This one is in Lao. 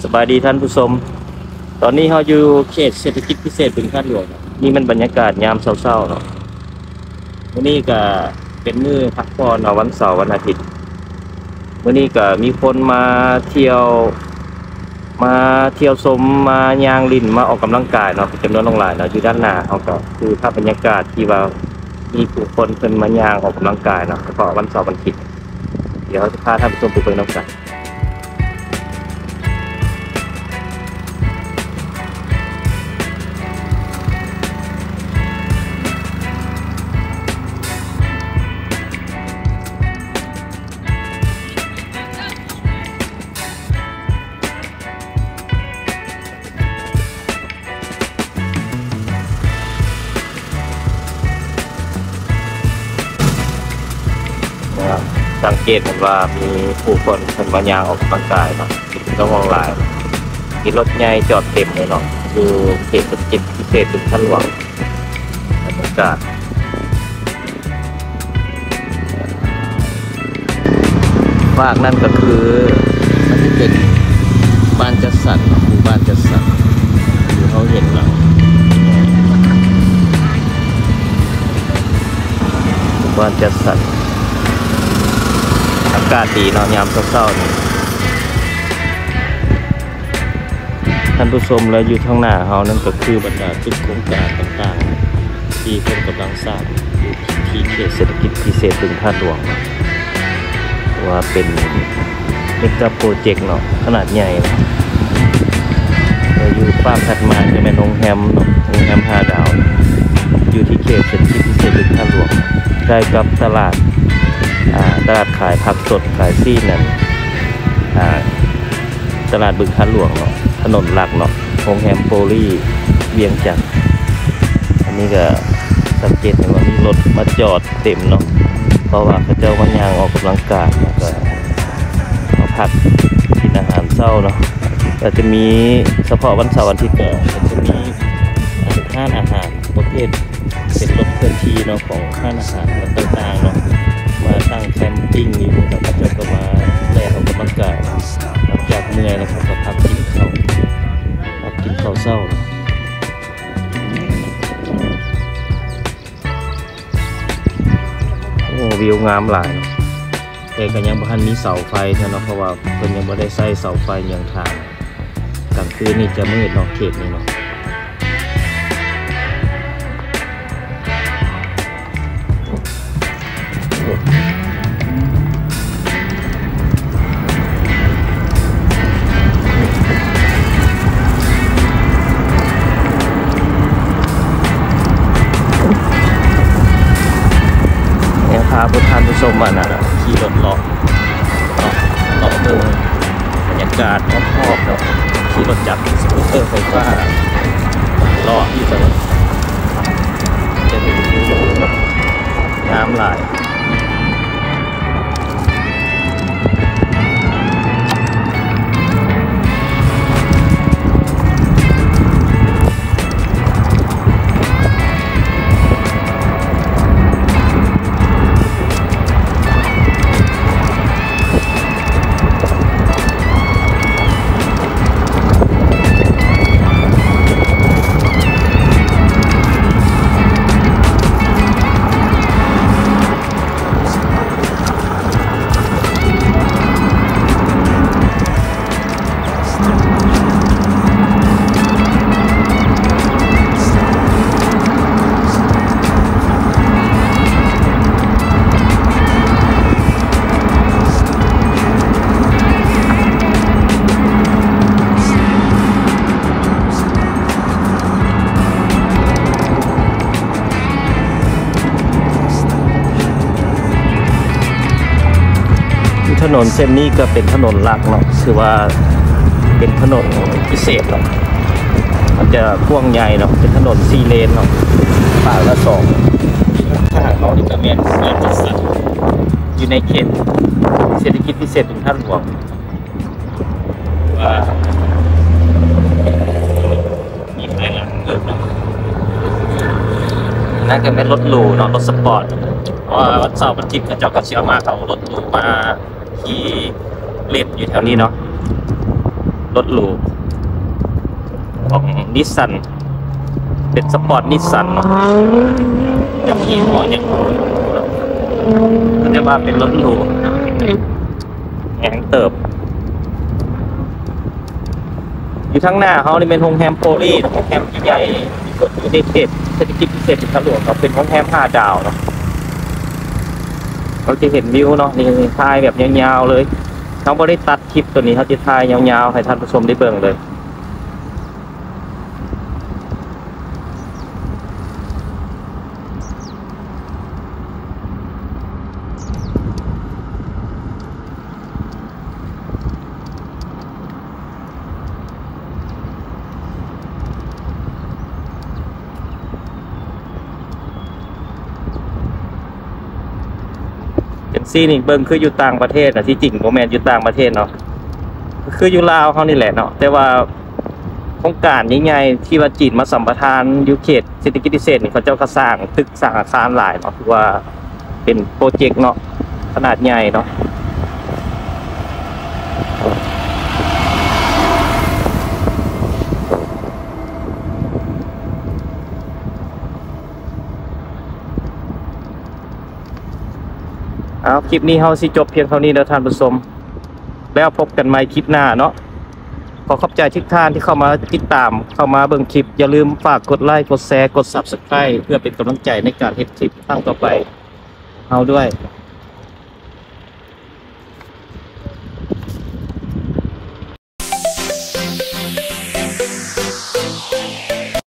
ສະບາຍດີທ່ານຜູ້ຊົມ, ຕອນນີ້ເຮົາຢູ່ເຂດເສດຖະກິດພິເສດບຶງທາດຫຼວງ. ນີ້ແມ່ນບັນຍາກາດຍາມເຊົ້າໆເນາະ. ມື້ນີ້ກະເປັນມື້ພັກຜ່ອນເນາະ, ວັນເສົາວັນອາທິດ. ມື້ນີ້ກະມີຄົນມາທ່ຽວ ມາທ່ຽວຊົມ ມາຍ່າງຫຼິ້ນ ມາອອກກຳລັງກາຍເນາະ ເປັນຈຳນວນຫຼວງຫຼາຍເນາະ. ຢູ່ດ້ານໜ້າເຮົາກໍຄືພາບບັນຍາກາດທີ່ວ່າມີຜູ້ຄົນເພິ່ນມາຍ່າງອອກກຳລັງກາຍເນາະ ສະເພາະວັນເສົາວັນອາທິດ. ດຽວເຮົາຈະພາທ່ານຜູ້ຊົມໄປເບິ່ງນຳກັນ. ສັງເກດເຫັນວ່າມີຜູ້ຄົນເພິ່ນມາຍ່າງອອກກຳລັງກາຍເນາະ ເປັນຈຳນວນຫຼາຍ. ມີລົດໃຫຍ່ຈອດເຕັມເລີຍເນາະ ຢູ່ເຂດເສດຖະກິດພິເສດບຶງທາດຫຼວງ. ບັນຍາກາດ ຟາກນັ້ນກໍຄື ມັນຈະເປັນບ້ານຈັດສັນເນາະ ໝູ່ບ້ານຈັດສັນທີ່ເຮົາເຫັນເນາະ ໝູ່ບ້ານຈັດສັນ. ອາກາດດີເນາະ ຍາມເຊົ້າໆນີ້. ທ່ານຜູ້ຊົມ ແລະ ຢູ່ທາງໜ້າເຮົານັ້ນກໍຄືບັນດາຕຶກໂຄງການຕ່າງໆ ທີ່ເພິ່ນກຳລັງສ້າງຢູ່ທີ່ເຂດເສດຖະກິດພິເສດບຶງທາດຫຼວງ ວ່າເປັນເມກາໂປຣເຈັກເນາະ ຂະໜາດໃຫຍ່. ແລະ ຢູ່ຟາກຖັດມາຈະແມ່ນໂຮງແຮມເນາະ ໂຮງແຮມຫ້າດາວ ຢູ່ທີ່ເຂດເສດຖະກິດພິເສດບຶງທາດຫຼວງ ໃກ້ກັບຕະຫຼາດ ອ່າ ຕະຫຼາດຂາຍຜັກສົດ ຂາຍຊີ້ນນັ້ນ ອ່າ ຕະຫຼາດບຶງທາດຫຼວງເນາະ ຖະໜົນຫຼັກເນາະ ໂຮງແຮມໂປລີວຽງຈັນ. ອັນນີ້ກໍສັງເກດເຫັນວ່າມີລົດມາຈອດເຕັມເນາະ ເພາະວ່າເຂົາເຈົ້າມາຍ່າງອອກກຳລັງກາຍ ແລ້ວກໍມາພັກກິນອາຫານເຊົ້າເນາະ. ກໍຈະມີສະເພາະວັນເສົາວັນອາທິດ ກໍຈະມີຮ້ານອາຫານປະເພດ ເປັນລົດເຄື່ອນທີ່ເນາະ ຂອງຮ້ານອາຫານຕ່າງໆເນາະ ມາຕັ້ງແຄມປິງຢູ່ ແລ້ວເຂົາເຈົ້າກໍມາແລ່ອອກກຳລັງກາຍ. ຫຼັງຈາກເມື່ອຍແລ້ວເຂົາກໍພັກກິນເຂົ້າ ພັກກິນເຂົ້າເຊົ້າ. ໂອ້ ວິວງາມຫຼາຍເນາະ ແຕ່ກໍຍັງບໍ່ທັນມີເສົາໄຟເທື່ອເນາະ ເພາະວ່າເພິ່ນຍັງບໍ່ໄດ້ໃຊ້ເສົາໄຟຫຍັງທາງ. ກາງຄືນນີ້ຈະມືດເນາະ ເຂດນີ້ເນາະ. ແນວພາພວກທ່ານຜູ້ຊົມ ອັນນັ້ນ ຂີ່ລົດເລາະ ເລາະເບິ່ງບັນຍາກາດຮອບໆເນາະ ຂີ່ລົດຈັກສະກູດເຕີໄຟຟ້າເລາະຢູ່ຕະຫຼອດ ຈະເຫັນວິວງາມຫຼາຍ. ถนนเส้นนี้ก็เป็นถนนหลักเนาะ ถือว่าเป็นถนนพิเศษเนาะ มันจะกว้างใหญ่เนาะ เป็นถนนสี่เลนเนาะ ปากละสอง ข้างๆ เฮานี่ก็แม่นบ้านจัดสรร อยู่ในเขตเศรษฐกิจพิเศษบึงธาตุหลวง ว่า นั่นก็แม่นรถหรูเนาะ รถสปอร์ต เพราะว่าวันเสาร์วันอาทิตย์เขาเจ้าก็สิเอามา เขาเอารถหรูมาขี่เล่นอยู่แถวนี้เนาะ ລົດຫຼູຂອງນິດສັນ ເປັນສະປອດນິດສັນເນາະ ຈະມີຫົວຫຍັງ ແຕ່ວ່າເປັນລົດຫຼູແຮງເຕີບ. ຢູ່ທາງໜ້າເຮົານີ້ແມ່ນໂຮງແຮມໂປລີ ໂຮງແຮມທີ່ໃຫຍ່ທີ່ສຸດຢູ່ໃນເຂດເສດຖະກິດພິເສດເຊນທາຫຼວງເນາະ ເປັນໂຮງແຮມຫ້າດາວເນາະ. ເຮົາຈະເຫັນວິວເນາະ ນີ້ ຖ່າຍແບບຍາວໆເລີຍ. ເຮົາບໍ່ໄດ້ຕັດຄລິບໂຕນີ້ ເຮົາຈະຖ່າຍຍາວໆໃຫ້ທ່ານຜູ້ຊົມໄດ້ເບິ່ງເລີຍ. ຈັ່ງຊີ້ນີ້ເບິ່ງຄືຢູ່ຕ່າງປະເທດນະ ທີ່ຈິງບໍ່ແມ່ນຢູ່ຕ່າງປະເທດເນາະ ຄືຢູ່ລາວເຮົານີ້ແຫຼະເນາະ ແຕ່ວ່າໂຄງການໃຫຍ່ໆທີ່ວ່າຈີນມາສຳປະທານຢູ່ເຂດເສດຖະກິດພິເສດນີ້ ເຂົາເຈົ້າກໍສ້າງຕຶກສ້າງອາຄານຫຼາຍເນາະ ຖືວ່າເປັນໂປຣເຈັກເນາະ ຂະໜາດໃຫຍ່ເນາະ. ເອົາ ຄລິບນີ້ເຮົາຊິຈົບພຽງເທົ່ານີ້ເດີທ່ານຜູ້ຊົມ ແລ້ວພົບກັນໃໝ່ຄລິບໜ້າເນາະ. ຂໍຂອບໃຈທຸກທ່ານທີ່ເຂົ້າມາຕິດຕາມ ເຂົ້າມາເບິ່ງຄລິບ. ຢ່າລືມຝາກກົດໄລ ກົດແຊ ກົດ Subscribe ເພື່ອເປັນກຳລັງໃຈໃນການເຮັດຄລິບຄັ້ງຕໍ່ໄປເຮົາດ້ວຍ.